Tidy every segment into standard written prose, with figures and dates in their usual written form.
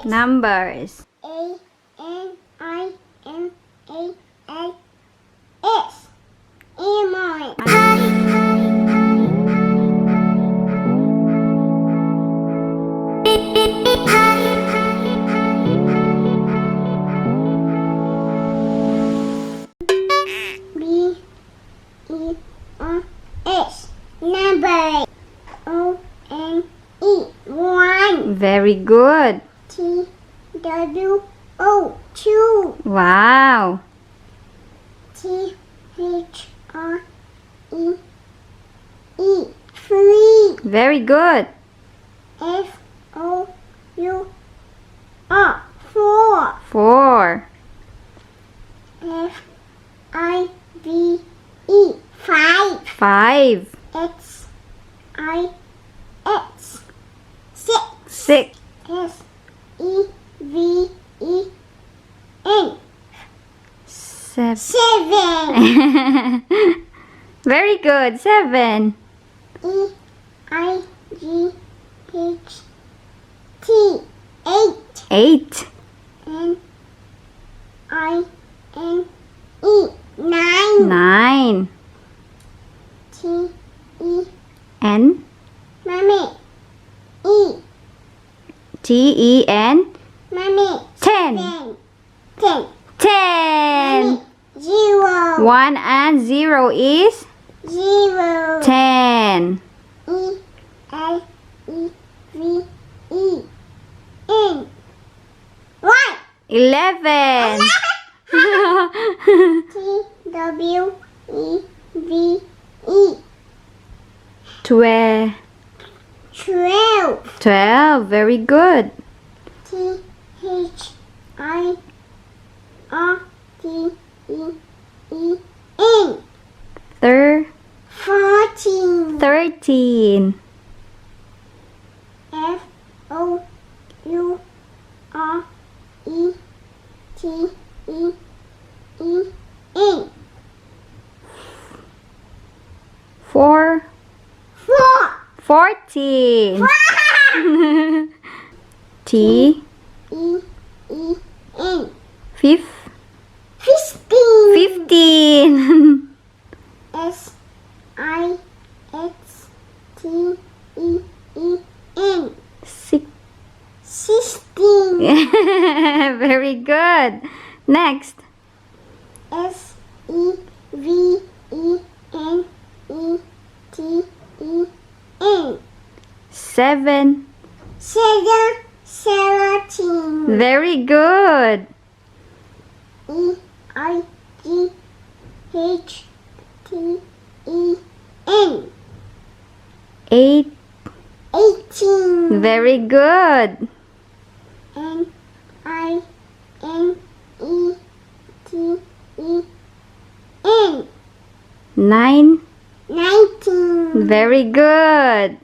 Numbers. A-N-I-M-A-L-S. Animals. B-E-R-S. Number. O-N-E. One. Very good. T-W-O. Two. Wow. T-H-R-E-E. Three. Very good. F-O-U-R. Four. 4. F-I-V-E. Five. 5. X-I-X. Six. 6. S-E-V-E-N. 7. Seven. Very good. 7. E-I-G-H-T. Eight. 8. N-I-N-E. Nine. 9. T-E. N. Mommy. E. T-E-N. Mommy. 10. Ten. 10. Mommy. Zero. 1 and 0 is Zero. 10. E-L-E-V-E-N. One. 11. T-W-E-V-E. 12. 12. 12. Very good. T-H-I-R-T-E-E-N. 14. 13. F-O-U-R-E-T-E-E-N. 4. 4. 14. T. E-E-N. 5. 15. 15. S-I-X-T-E-E-N. 6. 16. Very good. Next. S-E-V-E-N-E-T-E-N. 7. 17. Very good. E-I-G-H-T-E-N. 8. 18. Very good. N-I-N-E-T-E-N. 9. 19. Very good.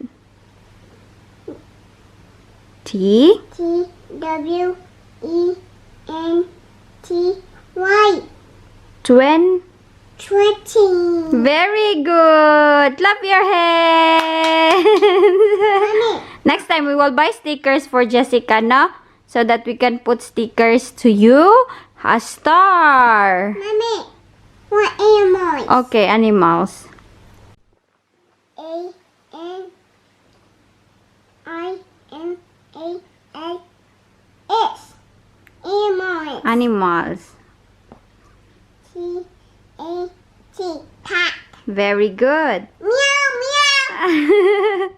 T. T-W-E-N-T-Y. 20. 20. Very good. Clap your hands. Mommy. Next time we will buy stickers for Jessica, no? So that we can put stickers to you. A star. Mommy, what animals? Okay, animals. A-N-I-M-A-L-S. Animals. Animals. T-A-T. Cat. Very good. Meow, meow.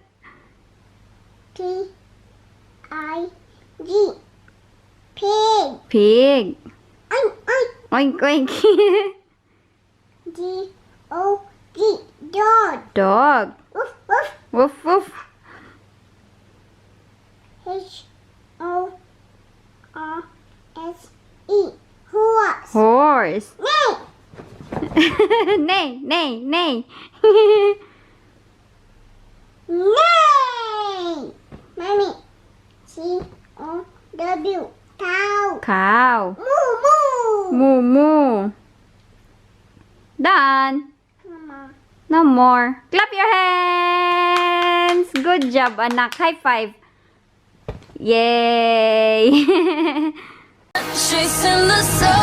P-I-G. Pig. Pig. Oink, oink. Oink, oink. D-O-G. Dog. Dog. Woof, woof. Woof, woof. H-O-R-S-E. Horse. Horse. Neigh. Nay, nay, nay. Neigh. Mommy. C-O-W. Cow. Cow. Moo, moo. Moo, moo. Done. Mama. No more. Clap your hands. Good job, anak. High five. Yay. birthday. Chasing the sun.